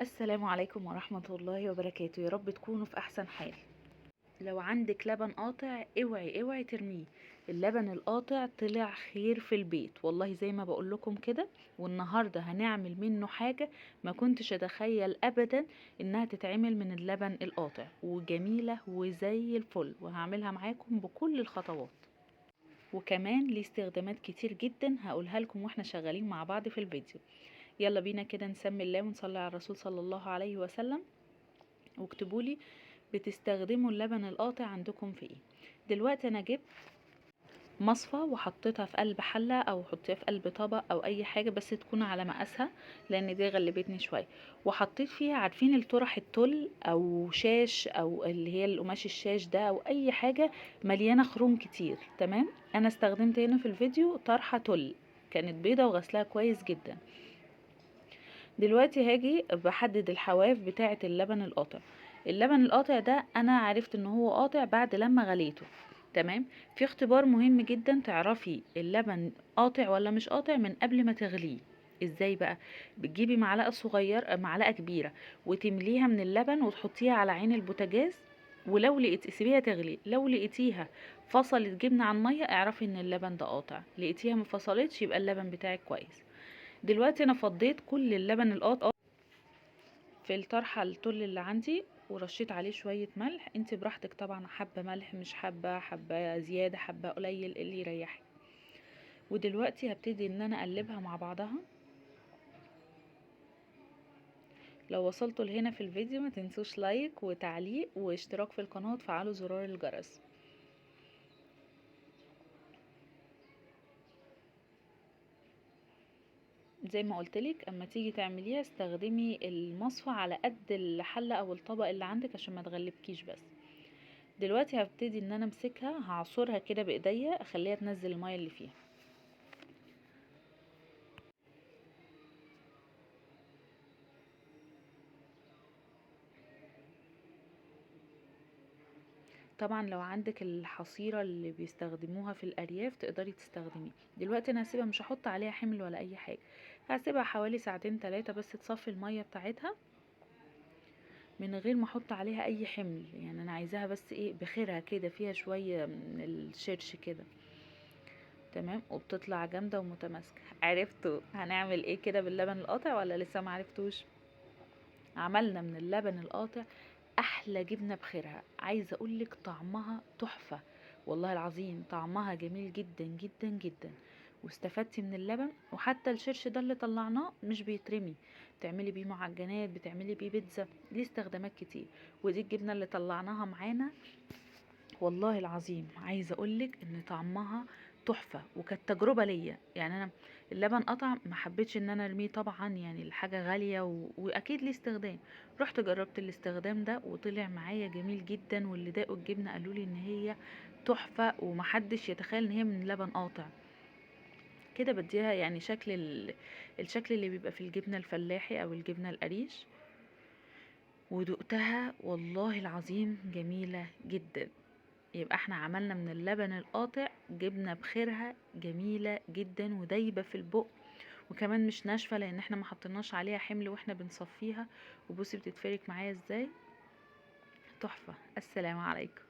السلام عليكم ورحمة الله وبركاته. يا رب تكونوا في أحسن حال. لو عندك لبن قاطع اوعي اوعي ترميه، اللبن القاطع طلع خير في البيت والله زي ما بقول لكم كده. والنهارده هنعمل منه حاجة ما كنتش اتخيل ابدا انها تتعمل من اللبن القاطع، وجميلة وزي الفل، وهعملها معاكم بكل الخطوات، وكمان ليه استخدامات كتير جدا هقولها لكم واحنا شغالين مع بعض في الفيديو. يلا بينا كده نسمي الله ونصلي على الرسول صلى الله عليه وسلم، واكتبوا لي بتستخدموا اللبن القاطع عندكم في ايه. دلوقتي انا جبت مصفى وحطيتها في قلب حلة او حطيها في قلب طبق او اي حاجة بس تكون على مقاسها لان دي غلبتني شوية، وحطيت فيها عارفين الطرح التل او شاش او اللي هي القماش الشاش ده او اي حاجة مليانة خروم كتير، تمام. انا استخدمت هنا في الفيديو طرحة تل كانت بيضة وغسلها كويس جدا. دلوقتي هاجي بحدد الحواف بتاعة اللبن القاطع. اللبن القاطع ده انا عرفت ان هو قاطع بعد لما غليته، تمام. في اختبار مهم جدا تعرفي اللبن قاطع ولا مش قاطع من قبل ما تغليه. ازاي بقى؟ بتجيبي معلقه صغيره معلقه كبيره وتمليها من اللبن وتحطيها على عين البوتاجاز، ولو لقيت سيبيها تغلي، لو لقيتيها فصلت جبنه عن ميه اعرفي ان اللبن ده قاطع، لقيتيها ما فصلتش يبقى اللبن بتاعك كويس. دلوقتي انا فضيت كل اللبن القاطع في الطرحه التل اللي عندي ورشيت عليه شويه ملح، انت براحتك طبعا، حبه ملح مش حبه، حبه زياده حبه قليل، اللي يريحك. ودلوقتي هبتدي ان انا اقلبها مع بعضها. لو وصلتوا لهنا في الفيديو ما تنسوش لايك وتعليق واشتراك في القناه وتفعلوا زرار الجرس. زي ما قلتلك اما تيجي تعمليها استخدمي المصفى على قد الحله او الطبق اللي عندك عشان ما تغلبكيش. بس دلوقتي هبتدي ان انا امسكها، هعصرها كده بايديا اخليها تنزل الميه اللي فيها. طبعا لو عندك الحصيرة اللي بيستخدموها في الارياف تقدري تستخدميها. دلوقتي انا هسيبها، مش هحط عليها حمل ولا اي حاجة، هسيبها حوالي ساعتين تلاتة بس تصفي المية بتاعتها من غير ما احط عليها اي حمل، يعني انا عايزاها بس ايه بخيرها كده، فيها شوية من الشرش كده، تمام. وبتطلع جامدة ومتماسكة. عرفتوا هنعمل ايه كده باللبن القاطع ولا لسه ما عرفتوش؟ عملنا من اللبن القاطع احلى جبنه بخيرها، عايزه اقولك طعمها تحفه والله العظيم، طعمها جميل جدا جدا جدا، واستفدتي من اللبن. وحتى الشرش ده اللي طلعناه مش بيترمي، بتعملي بيه معجنات، بتعملي بيه بيتزا، ليه استخدامات كتير. ودي الجبنه اللي طلعناها معانا والله العظيم عايزه اقولك ان طعمها تحفه، وكانت تجربه ليا. يعني انا اللبن قطع ما حبيتش ان انا ارميه طبعا، يعني الحاجه غاليه واكيد ليه استخدام. رحت جربت الاستخدام ده وطلع معايا جميل جدا، واللي داقوا الجبنه قالوا لي ان هي تحفه ومحدش يتخيل ان هي من لبن قاطع كده. بديها يعني شكل الشكل اللي بيبقى في الجبنه الفلاحي او الجبنه القريش، ودقتها والله العظيم جميله جدا. يبقى احنا عملنا من اللبن القاطع جبنة بخيرها جميلة جدا ودايبة في البق، وكمان مش ناشفة لان احنا ما حطيناش عليها حمل واحنا بنصفيها. وبصي بتتفرك معايا ازاي، تحفة. السلام عليكم.